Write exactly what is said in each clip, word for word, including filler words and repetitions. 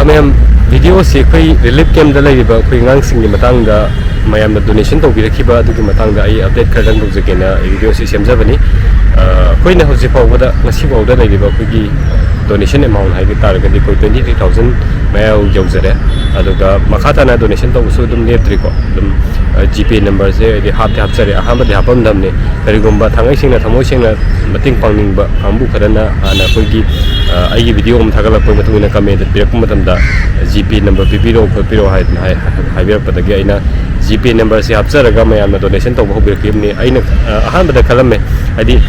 ꯃꯌꯥꯝ, ꯚꯤꯗꯤꯑꯣꯁꯤ ꯑꯩꯈꯣꯏ ꯔꯤꯂꯤꯐ ꯀꯦꯝꯞꯇ ꯂꯩꯔꯤꯕ ꯑꯩꯈꯣꯏ ꯑꯉꯥꯡꯁꯤꯡꯒꯤ ꯃꯇꯥꯡꯗ, ꯃꯌꯥꯝꯅ ꯗꯣꯅꯦꯁꯟ ꯇꯧꯕꯤꯔꯛꯈꯤꯕ ꯑꯗꯨꯒꯤ ꯃꯇꯥꯡꯗ ꯑꯩ ꯑꯞꯗꯦꯠ ꯈꯔꯗꯪ ꯇꯧꯖꯒꯦꯅ ꯑꯩ ꯚꯤꯗꯤꯑꯣꯁꯤ ꯁꯦꯝꯖꯕꯅꯤ꯫ ꯑ, ꯑꯩꯈꯣꯏꯅ ꯍꯧꯖꯤꯛ ꯐꯥꯎꯕꯗ, ꯉꯁꯤ ꯐꯥꯎꯗ ꯂꯩꯔꯤꯕ ꯑꯩꯈꯣꯏꯒꯤ ꯗꯣꯅꯦꯁꯟ ꯑꯦꯃꯥꯎꯟ ꯍꯥꯏꯕ ꯇꯥꯔꯒꯗꯤ ꯑꯩꯈꯣꯏ ꯇ꯭ꯋꯦꯟꯇꯤ ꯊ꯭ꯔꯤ ꯊꯥꯎꯖꯟ ꯃꯌꯥ ꯌꯧꯖꯔꯦ꯫ ꯑꯗꯨꯒ ꯃꯈꯥ ꯇꯥꯅ ꯗꯣꯅꯦꯁꯟ ꯇꯧꯕꯁꯨ ꯑꯗꯨꯝ ꯂꯦꯞꯇ꯭ꯔꯤꯀꯣ꯫ ꯑꯗꯨꯝ, ꯑ, ꯖꯤꯄꯦ ꯅꯝꯕꯔꯁꯦ ꯍꯥꯏꯗꯤ ꯍꯥꯞꯇꯤ ꯍꯥꯞꯆꯔꯦ, ꯑꯍꯥꯟꯕꯗꯤ ꯍꯥꯞꯄꯝꯗꯕꯅꯤ꯫ ꯀꯔꯤꯒꯨꯝꯕ ꯊꯥꯡꯉꯩ ꯁꯦꯡꯅ, ꯊꯃꯣꯏ ꯁꯦꯡꯅ ꯃꯇꯦꯡ ꯄꯥꯡꯅꯤꯡꯕ ꯀꯥꯡꯕꯨ ꯈꯔꯅ ꯍꯥꯟꯅ ꯑꯩꯈꯣꯏꯒꯤ, ꯑ, ꯑꯩꯒꯤ ꯚꯤꯗꯤꯑꯣ ꯑꯃ ꯊꯥꯒꯠꯂꯛꯄ ꯃꯇꯨꯡ ꯏꯟꯅ ꯀꯃꯦꯟꯗ ꯄꯤꯔꯛꯄ ꯃꯇꯝꯗ, "ꯖꯤꯄꯦ ꯅꯝꯕꯔ ꯄꯤꯕꯤꯔꯛꯑꯣ, ꯈꯣꯠꯄꯤꯔꯛꯑꯣ" ꯍꯥꯏꯗꯅ ꯍꯥꯏ-, ꯍꯥꯏꯕꯤꯔꯛꯄꯗꯒꯤ ꯑꯩꯅ ꯖꯤꯄꯦ ꯅꯝꯕꯔꯁꯦ ꯍꯥꯞꯆꯔꯒ ꯃꯌꯥꯝꯅ ꯗꯣꯅꯦꯁꯟ ꯇꯧꯕ ꯍꯧꯕꯤꯔꯛꯈꯤꯕꯅꯤ꯫ ꯑꯩꯅ, ꯑ, ꯑꯍꯥꯟꯕꯗ ꯈꯜꯂꯝꯃꯦ, ꯍꯥꯏꯗꯤ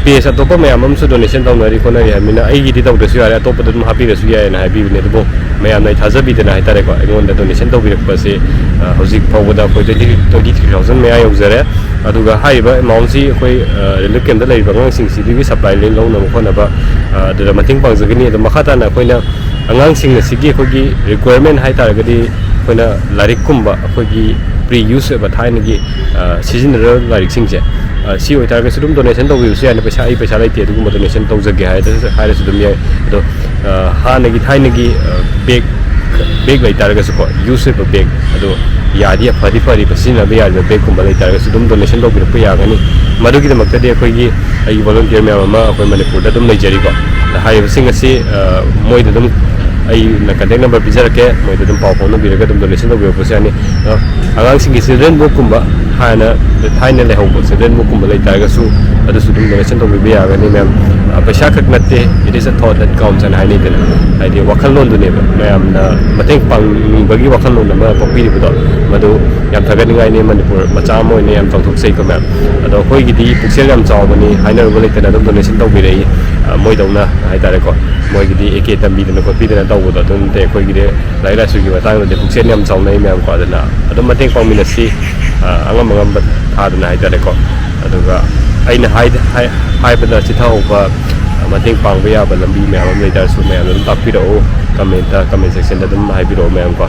ꯄꯦꯖ ꯑꯇꯣꯞꯄ ꯃꯌꯥꯝ ꯑꯃꯁꯨ ꯗꯣꯅꯦꯁꯟ ꯇꯧꯅꯔꯤ ꯈꯣꯠꯅꯔꯤ ꯍꯥꯏꯕꯅꯤꯅ ꯑꯩꯒꯤꯗꯤ ꯇꯧꯗ꯭ꯔꯁꯨ ꯌꯥꯔꯦ, ꯑꯇꯣꯞꯄꯗ ꯑꯗꯨꯝ ꯍꯥꯞꯄꯤꯔꯁꯨ ꯌꯥꯏꯌꯦꯅ ꯍꯥꯏꯕꯤꯕꯅꯦ꯫ ꯑꯗꯨꯕꯨ ꯃꯌꯥꯝꯅ ꯑꯩ ꯊꯥꯖꯕꯤꯗꯅ ꯍꯥꯏꯇꯥꯔꯦꯀꯣ, ꯑꯩꯉꯣꯟꯗ ꯗꯣꯅꯦꯁꯟ ꯇꯧꯕꯤꯔꯛꯄꯁꯦ, ꯑ, ꯍꯧꯖꯤꯛ ꯐꯥꯎꯕꯗ ꯑꯩꯈꯣꯏ ꯇ꯭ꯋꯦꯟꯇꯤ, ꯇ꯭ꯋꯦꯟꯇꯤ ꯊ꯭ꯔꯤ ꯊꯥꯎꯖꯟ ꯃꯌꯥ ꯌꯧꯖꯔꯦ꯫ ꯑꯗꯨꯒ ꯍꯥꯏꯔꯤꯕ ꯑꯦꯃꯥꯎꯟꯁꯤ ꯑꯩꯈꯣꯏ, ꯑ, ꯔꯤꯂꯤꯐ ꯀꯦꯝꯞꯇ ꯂꯩꯔꯤꯕ ꯑꯉꯥꯡꯁꯤꯡꯁꯤꯗꯒꯤ ꯁꯄ꯭ꯂꯥꯏ ꯂꯧꯅꯕ ꯈꯣꯠꯅꯕ, ꯑ, ꯑꯗꯨꯗ ꯃꯇꯦꯡ ꯄꯥꯡꯖꯒꯅꯤ꯫ ꯑꯗꯣ ꯃꯈꯥ ꯇꯥꯅ ꯑꯩꯈꯣꯏꯅ ꯑꯉꯥꯡꯁꯤꯡ ꯑꯁꯤꯒꯤ ꯑꯩꯈꯣꯏꯒꯤ ꯔꯤꯀ꯭ꯋꯥꯏꯔꯃꯦꯟ ꯍꯥꯏ ꯇꯥꯔꯒꯗꯤ ꯑꯩꯈꯣꯏꯅ ꯂꯥꯏꯔꯤꯛꯀꯨꯝꯕ, ꯑꯩꯈꯣꯏꯒꯤ ꯄ꯭ꯔꯤ ꯌꯨꯁ ꯑꯣꯏꯕ ꯊꯥꯏꯅꯒꯤ, ꯑ, ꯁꯤꯖꯤꯟꯅꯔꯕ ꯂꯥꯏꯔꯤꯛꯁꯤꯡꯁꯦ, ꯑ, ꯁꯤ ꯑꯣꯏꯇꯥꯔꯒꯁꯨ ꯑꯗꯨꯝ ꯗꯣꯅꯦꯁꯟ ꯇꯧꯕꯤꯕꯁꯨ ꯌꯥꯏꯅ, ꯄꯩꯁꯥ, ꯑꯩ ꯄꯩꯁꯥ ꯂꯩꯇꯦ ꯑꯗꯨꯒꯨꯝꯕ ꯗꯣꯅꯦꯁꯟ ꯇꯧꯖꯒꯦ ꯍꯥꯏꯗꯅ ꯍꯥꯏꯔꯁꯨ ꯑꯗꯨꯝ ꯌꯥꯏ꯫ ꯑꯗꯣ, ꯑ, ꯍꯥꯟꯅꯒꯤ ꯊꯥꯏꯅꯒꯤ, ꯑ, ꯕꯦꯒ, ꯕꯦꯒ ꯂꯩꯇꯥꯔꯒꯁꯨꯀꯣ, ꯌꯨꯁ ꯑꯣꯏꯕ ꯕꯦꯒ, ꯑꯗꯣ ꯌꯥꯗꯤ ꯐꯗꯤ ꯐꯔꯤꯕ, ꯁꯤꯖꯤꯟꯅꯕ ꯌꯥꯔꯤꯕ ꯕꯦꯒꯀꯨꯝꯕ ꯂꯩꯇꯥꯔꯒꯁꯨ ꯑꯗꯨꯝ ꯗꯣꯅꯦꯁꯟ ꯇꯧꯕꯤꯔꯛꯄ ꯌꯥꯒꯅꯤ꯫ ꯃꯗꯨꯒꯤꯗꯃꯛꯇꯗꯤ ꯑꯩꯈꯣꯏꯒꯤ, ꯑꯩꯒꯤ ꯚꯣꯂꯨꯟꯇꯤꯌꯔ ꯃꯌꯥꯝ ꯑꯃ ꯑꯩꯈꯣꯏ ꯃꯅꯤꯄꯨꯔꯗ ꯑꯗꯨꯝ ꯂꯩꯖꯔꯤꯀꯣ꯫ ꯑꯗ ꯍꯥꯏꯔꯤꯕꯁꯤꯡ ꯑꯁꯤ, ꯑ, ꯃꯣꯏꯗ ꯑꯗꯨꯝ ꯑꯩꯅ ꯀꯟꯇꯦꯛ ꯅꯝꯕꯔ ꯄꯤꯖꯔꯛꯀꯦ, ꯃꯣꯏꯗ ꯑꯗꯨꯝ ꯄꯥꯎ ꯐꯥꯎꯅꯕꯤꯔꯒ ꯑꯗꯨꯝ ꯗꯣꯅꯦꯁꯟ ꯇꯧꯕꯤꯔꯛꯄꯁꯨ ꯌꯥꯅꯤ꯫ ꯑꯗꯣ ꯑꯉꯥꯡꯁꯤꯡꯒꯤ ꯆꯤꯜꯗ꯭ꯔꯦꯟ ꯕꯨꯛꯀꯨꯝꯕ, ꯍꯥꯟꯅ ꯊꯥꯏꯅ ꯂꯩꯍꯧꯕ ꯆꯤꯜꯗ꯭ꯔꯦꯟ ꯕꯨꯛꯀꯨꯝꯕ ꯂꯩꯇꯥꯔꯒꯁꯨ ꯑꯗꯨꯁꯨ ꯑꯗꯨꯝ ꯗꯣꯅꯦꯁꯟ ꯇꯧꯕꯤꯕ ꯌꯥꯒꯅꯤ ꯃꯌꯥꯝ꯫ ꯑ, ꯄꯩꯁꯥ ꯈꯛ ꯅꯠꯇꯦ, it is a thought that counts ꯍꯥꯏꯅ ꯍꯥꯏꯅꯩꯗꯅ꯫ ꯍꯥꯏꯗꯤ ꯋꯥꯈꯜꯂꯣꯟꯗꯨꯅꯦꯕ, ꯃꯌꯥꯝꯅ ꯃꯇꯦꯡ ꯄꯥꯡꯅꯤꯡꯕꯒꯤ ꯋꯥꯈꯜꯂꯣꯟ ꯑꯃ ꯄꯣꯛꯄꯤꯔꯤꯕꯗꯣ, ꯃꯗꯨ ꯌꯥꯝ ꯊꯥꯒꯠꯅꯤꯡꯉꯥꯏꯅꯤ꯫ ꯃꯅꯤꯄꯨꯔ ꯃꯆꯥ ꯑꯃ ꯑꯣꯏꯅ ꯌꯥꯝ ꯆꯥꯎꯊꯣꯛꯆꯩꯀꯣ ꯃꯌꯥꯝ꯫ ꯑꯗꯣ ꯑꯩꯈꯣꯏꯒꯤꯗꯤ ꯄꯨꯛꯆꯦꯜ ꯌꯥꯝ ꯆꯥꯎꯕꯅꯤ, ꯍꯥꯏꯅꯔꯨꯕ ꯂꯩꯇꯅ ꯑꯗꯨꯝ ꯗꯣꯅꯦꯁꯟ ꯇꯧꯕꯤꯔꯛꯏ, ꯑ, ꯃꯣꯏꯗꯧꯅ ꯍꯥꯏꯇꯥꯔꯦꯀꯣ꯫ ꯃꯣꯏꯒꯤꯗꯤ ꯑꯦ ꯀꯦ ꯇꯝꯕꯤꯗꯅ ꯈꯣꯠꯄꯤꯗꯅ ꯇꯧꯕꯗꯣ ꯑꯗꯨ ꯅꯠꯇꯦ꯫ ꯑꯩꯈꯣꯏꯒꯤꯗꯤ ꯂꯥꯏꯔꯤꯛ ꯂꯥꯏꯁꯨꯒꯤ ꯃꯇꯥꯡꯗꯗꯤ ꯄꯨꯛꯆꯦꯜ ꯌꯥꯝ ꯆꯥꯎꯅꯩ ꯃꯌꯥꯝꯀꯣ꯫ ꯑꯗꯨꯅ ꯑꯗꯨꯝ ꯃꯇꯦꯡ ꯄꯥꯡꯃꯤꯟꯅꯁꯤ, ꯑ, ꯑꯉꯝ ꯑꯉꯝꯕ ꯊꯥꯗꯅ ꯍꯥꯏꯇꯥꯔꯦꯀꯣ꯫ ꯑꯗꯨꯒ ꯑꯩꯅ ꯍꯥꯏ-, ꯍꯥꯏ-, ꯍꯥꯏꯕꯗ ꯆꯤꯊꯍꯧꯕ, ꯑ, ꯃꯇꯦꯡ ꯄꯥꯡꯕ ꯌꯥꯕ ꯂꯝꯕꯤ ꯃꯌꯥꯝ ꯑꯃ ꯂꯩꯇꯥꯔꯁꯨ ꯃꯌꯥꯝꯅ ꯑꯗꯨꯝ ꯇꯥꯛꯄꯤꯔꯛꯎ, ꯀꯃꯦꯟꯇ, ꯀꯃꯦꯟ ꯁꯦꯛꯁꯟꯗ ꯑꯗꯨꯝ ꯍꯥꯏꯕꯤꯔꯛꯑꯣ ꯃꯌꯥꯝꯀꯣ꯫